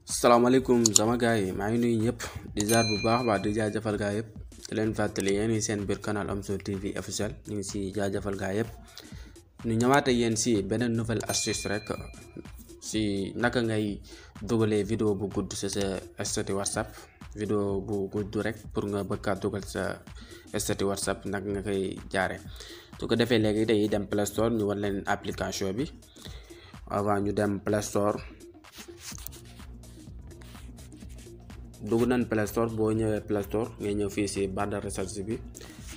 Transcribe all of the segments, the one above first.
salaamaaleykum sama gars yi maa ngi nuyu ñëpp di jaar bu baax baax di jaajëfal gaa yëpp di leen fàttali yéen ngi seen biir canal Omzo TV officiel ñu ngi si jaajëfal gaa yëpp ñu ñëwaate yéen si beneen nouvelle astuce rek si naka ngay dugalee vidéo bu gudd sa statut WhatsApp vidéo bu gudd rek pour nga bëgg kaa dugal sa statut WhatsApp naka nga koy jaare su ko defee léegi day dem Play Store ñu wan leen application bi avant ñu dem Play Store. dugg nañ Play Store boo ñëwee Play Store ngay ñëw fii si barre de recherche bi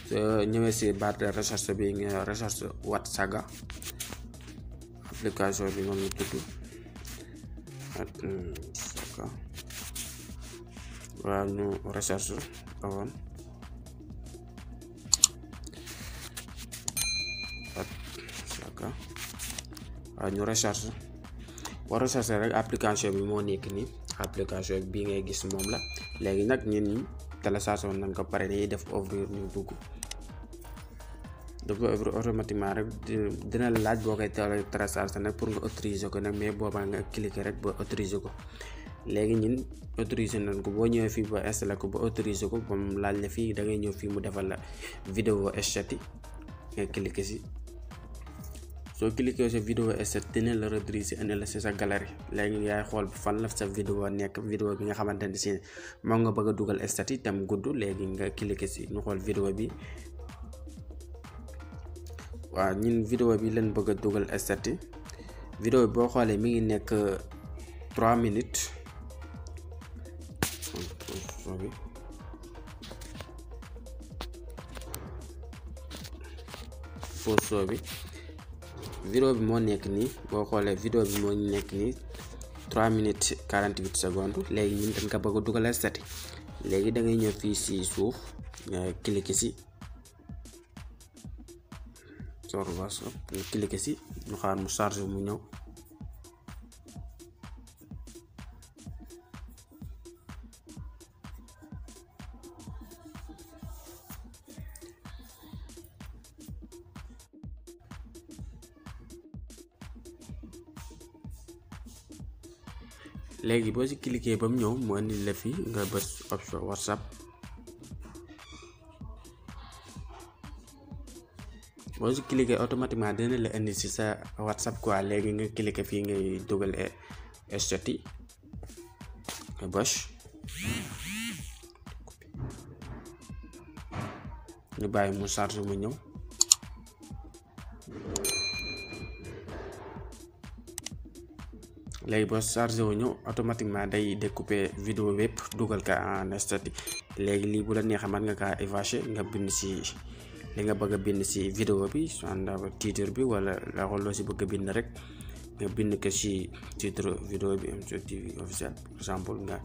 soo ñëwee si barre de recherche bi nga recherche WhatsApp application bi moom la tudd WhatsApp waaw ñu recherche avant WhatsApp waaw ñu recherche boo recherche rek application bi moo nekk nii. application bi ngay gis moom la léegi nag ñun ñi télécharge woon nañ ko pare dañuy def ouvrir ñu dugg dafa ouvrir automatiquement rek dina la laaj boo koy télécharge nag pour nga autoriser ko nag mais boobaa nga cliquer rek ba autoriser ko léegi ñun autoriser nañ ko boo ñëwee fii ba installé ko ba autoriser ko ba mu laaj la fii da ngay ñëw fii mu defal la vidéo statut nga cliquer si soo cliquer sa vidéo statut dina la rediriger indi la si sa galerie léegi yaay xool fan la sa vidéo nekk vidéo bi nga xamante ne si moom nga bëgg a dugal statut tam gudd léegi nga cliquer si ñu xool vidéo bi waaw ñun vidéo bi leen bëgg a dugal statut vidéo bi boo xoolee mi ngi nekk 3 minutes photo bi vidéo bi moo nekk nii boo xoolee vidéo bi moo nekk nii 3 minutes 48 secondes léegi ñun dañ ko bëgg a dugal statut léegi da ngay ñëw fii si suuf nga cliquer si sur WhatsApp nga cliquer si ñu xaar mu charge mu ñëw léegi boo ci cliquer ba mu ñëw mu indi la fii nga bës option WhatsApp boo ci cliquer automatiquement dina la indi ci sa WhatsApp quoi léegi nga cliquer fii ngay dugal statut nga bës ñu bàyyi mu charge mu ñëw léegi boo chargé wu ñëw automatiquement day découper vidéo bépp dugal ka en statut léegi lii bu la neexee mën nga kaa effacer nga bind si li nga bëgg a bind si vidéo bi soit titre bi wala la loo si bëgg a bind rek nga bind ko si titre vidéo bi Omzo TV officiel par exemple nga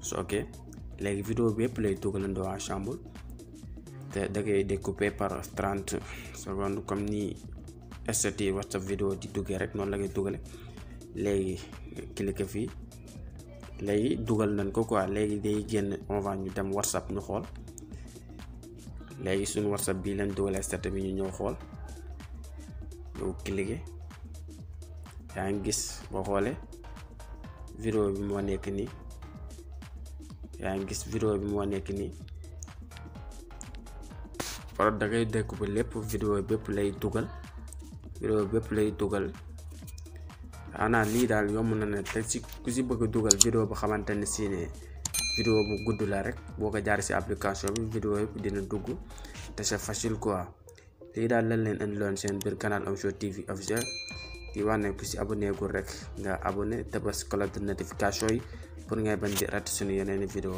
su ok léegi vidéo bi yëpp lay dugalandoo ensemble te da ngay découper par 30 secondes comme ni statut WhatsApp vidéo di duggee rek noonu la ngay dugale léegi cliquer fii léegi dugal nañ ko quoi léegi day génn on va ñu dem WhatsApp ñu xool léegi suñu WhatsApp bi lañ dugalee statut bi ñu ñëw xool ñëw cliquer yaa ngi gis boo xoolee vidéo bi moo nekk nii yaa ngi gis vidéo bi moo nekk nii par da ngay découper lépp vidéo bépp lay dugal vidéo bépp lay dugal ana lii daal yomb na ne te ci ku si bëgg a dugal vidéo bu xamante ne si ne vidéo bu gudd la rek boo ko jaar si application bi vidéo yëpp dina dugg te c'est facile quoi lii daal lañ leen indi loon seen biir canal Omzo TV officiel di wax ne ku si abonné gul rek nga abonné te bës cloche de notification yi pour ngay bañ di rater suñu yeneen vidéo